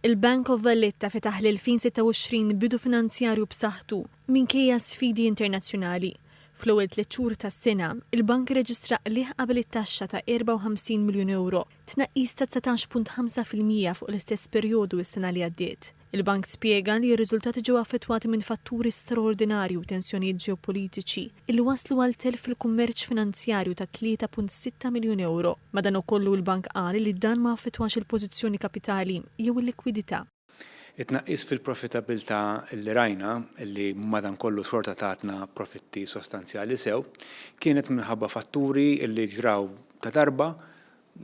Il-Bank of Valletta fetaħ l-2026 bidu finanzjarju b'saħħtu minkejja sfidi internazzjonali. Fl-ewwel 3 xhur tas-sena, il-bank irreġistra qligħ qabel it-taxxa ta' 54 miljun euro, tnaqqis ta' 19.5% fuq l-istess perjodu s-sena li għaddiet. Il-bank spjega li r-riżultati ġew affettwati minn fatturi straordinarji u tensjonijiet ġeopolitiċi illi waslu għal telf fil-kummerċ finanzjarju ta' 3.6 miljun euro. Madankollu, il-bank qal li dan ma affettwax il-pożizzjoni kapitali jew il-likwidità. It-tnaqqis fil-profitabilità li rajna, li madankollu xorta tatna profitti sostanzjali sew, kienet minħabba fatturi li ġraw ta' darba.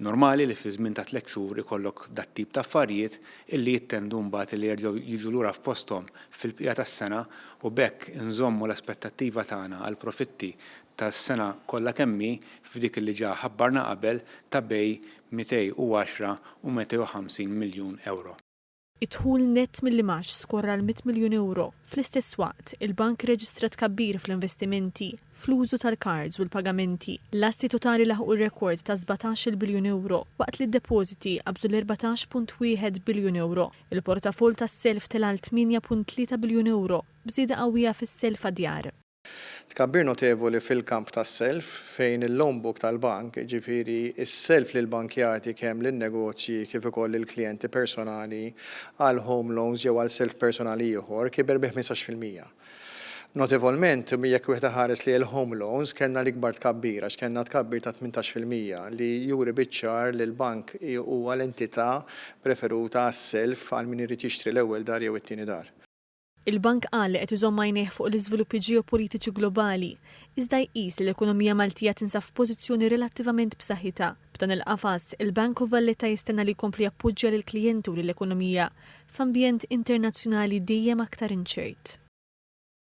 Normali li fi żmien ta' 3 xhur ikollok dat-tip ta' affarijiet illi jittendu mbagħad li jerġgħu jiġu lura f'posthom fil-bqija tas-sena, u b'hekk inżommu l-aspettattiva tagħna għal profitti tas-sena kollha kemm hi f'dik li ġa ħabbarna qabel ta' bejn 210 u 250 miljun euro. Id-dħul net mill-imgħax skorra l-100 miljun euro. Fl-istess waqt, il-bank reġistra tkabbir fl-investimenti, fl-użu tal-cards u l-pagamenti. L-assi totali laħqu rekord ta' 17 biljun euro, waqt li d-depożiti qabżu l-14.1 biljun euro. Il-portafoll tas-self tela l-8.3 biljun euro, b'żieda qawwija fis-self għad-djar. Tkabbir notevoli fil-kamp tas-self, fejn il-loan book tal-bank, jiġifieri s-self li l-bank jagħti kemm lin-negozji kif ukoll lill-klijenti personali għal home loans jew għal self personali ieħor, kiber bi 15%. Notevolment, jekk wieħed iħares li l-home loans kellna l-ikbar tkabbir, għax kellna tkabbir ta' 18% li juri biċ-ċar li l-bank huwa l-entità preferuta għas-self għal min irid jixtri l-ewwel dar jew it-tieni dar. Il-bank qal li qed iżomm għajnejh fuq l-iżviluppi ġeopolitiċi globali, iżda jqis li l-ekonomija Maltija tinsab f'pożizzjoni relattivament b'saħħitha. B'dan il-qafas, il-Bank of Valletta jistenna li jkompli jappoġġja lill-klijenti u lill-ekonomija f'ambjent internazzjonali dejjem aktar inċert.